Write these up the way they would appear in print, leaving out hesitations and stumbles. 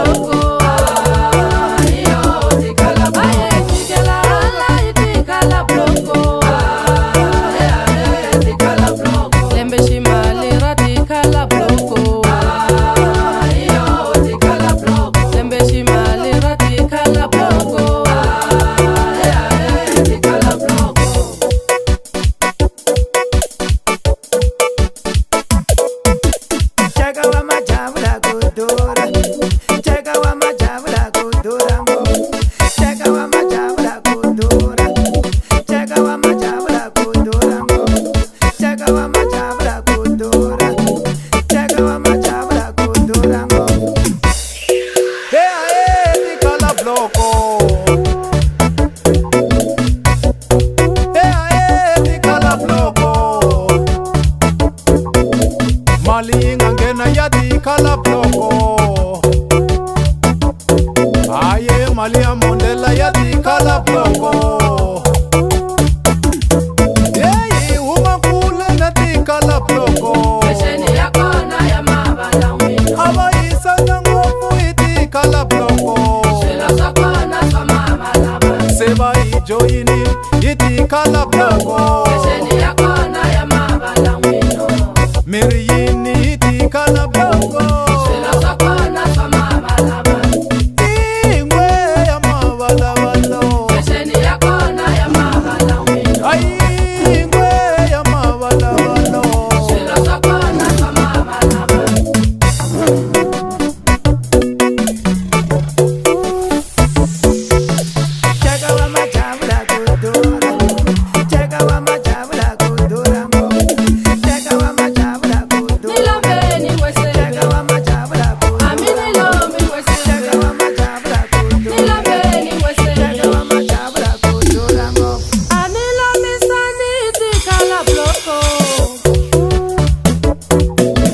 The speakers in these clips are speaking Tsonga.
bloko. Aye jikela ala itikala bloko. Lembe ximali ra tikhala bloko. Lembe ximali ra tikhala bloko. Chaka wa majavula kudura, chaka wa majavula kudura ngo, chaka wa majavula kudura, chaka wa majavula kudura ngo, chaka wa majavula kudura, chaka wa majavula kudura ngo. Hey, hey, tikhala bloko. Hey, hey, tikhala bloko. Mali yi nga nghena ya tikhala bloko. Haye mali ya Mondela ya tikhala bloko. Hey, huma kule na tikhala bloko. Fexeni ya kona ya mavala n'wina. A va yisana ngopfu hi tikhala bloko. Swilo swa kona swa mavalava. Se va yi joyini hi tikhala bloko. Fexeni ya kona ya mavala n'wina. Miri yini hi tikhala bloko. Swilo swa kona swa mavalava. Ingwe ya mavalavalo. Fexeni ya kona ya mavala n'wina. Ayi ingwe ya mavalavalo. Swilo swa kona swa mavalava. Chaka wa majavula kudura, chaka wa majavula kudura ngo, chaka wa majavula kudura, Nilambeni wesebe. chaka wa majavula kudura, Ami nilombi wesebe. chaka wa majavula kudura, Nilambeni wesebe. chaka wa majavula kudura ngo. Anilomisani tikhala bloko.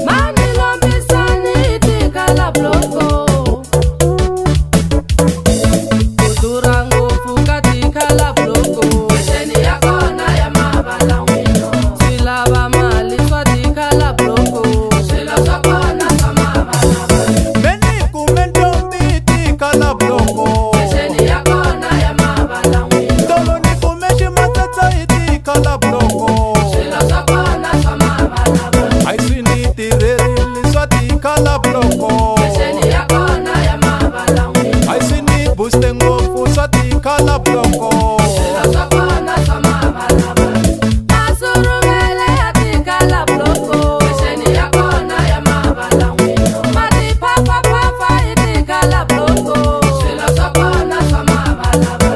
Manilomisani tikhala bloko. Kudura ngopfu ka tikhala bloko. Fexeni ya kona ya mavala n'wina. Swi lava mali swa tikhala bloko. Swilo swa kona swa mavalava. Meni kume ntombi hi tikhala bloko. Fexeni ya kona ya mavala n'wina. Tolo ni kume ximatsatsa hi tikhala bloko. Swilo swa kona swa mavalava. Ayi swi ni tirherile swa tikhala bloko. Fexeni ya kona ya mavala n'wina. Ayi swi ni booste ngopfu swa tikhala bloko. Swilo swa kona swa mavalava. Masuruvele ya tikhala bloko. Fexeni ya kona ya mavala n'wina. Matiphaphaphapha hi tikhala bloko. Swilo swa kona swa mavalava.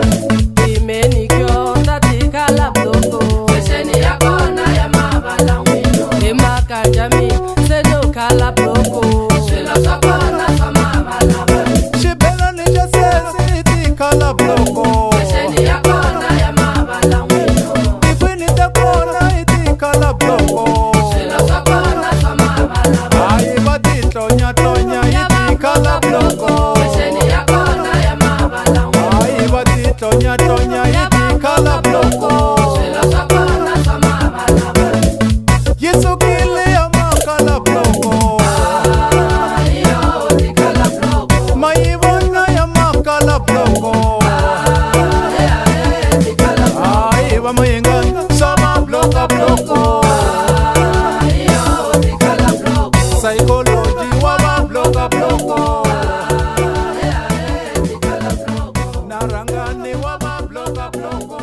Ti-manicure ta tikhala bloko. Fexeni ya kona ya mavala n'wina. Hi makajami se no khala bloko. Swilo swa kona swa mavalava. Xibelani xa sesi hi tikhala bloko. Fexeni ya kona ya mavala n'wina. Tikwini ta kona hi tikhala bloko. Swilo swa kona swa mavalava. Hayi va titlonya-tlonya hi tikhala bloko. Fexeni ya kona ya mavala n'wina. Hayi va titlonya-tlonya hi tikhala bloko. Swilo swa kona swa mavalava. Yi sukile ya makhala bloko. Iyo tikhala bloko. Mayivona ya makhala bloko. Tikhala bloko. Hayi va mayengani swa va bloka bloko. Iyo tikhala bloko. Psychology wa va bloka bloko. Tikhala bloko. Na rhangani wa va bloka bloko.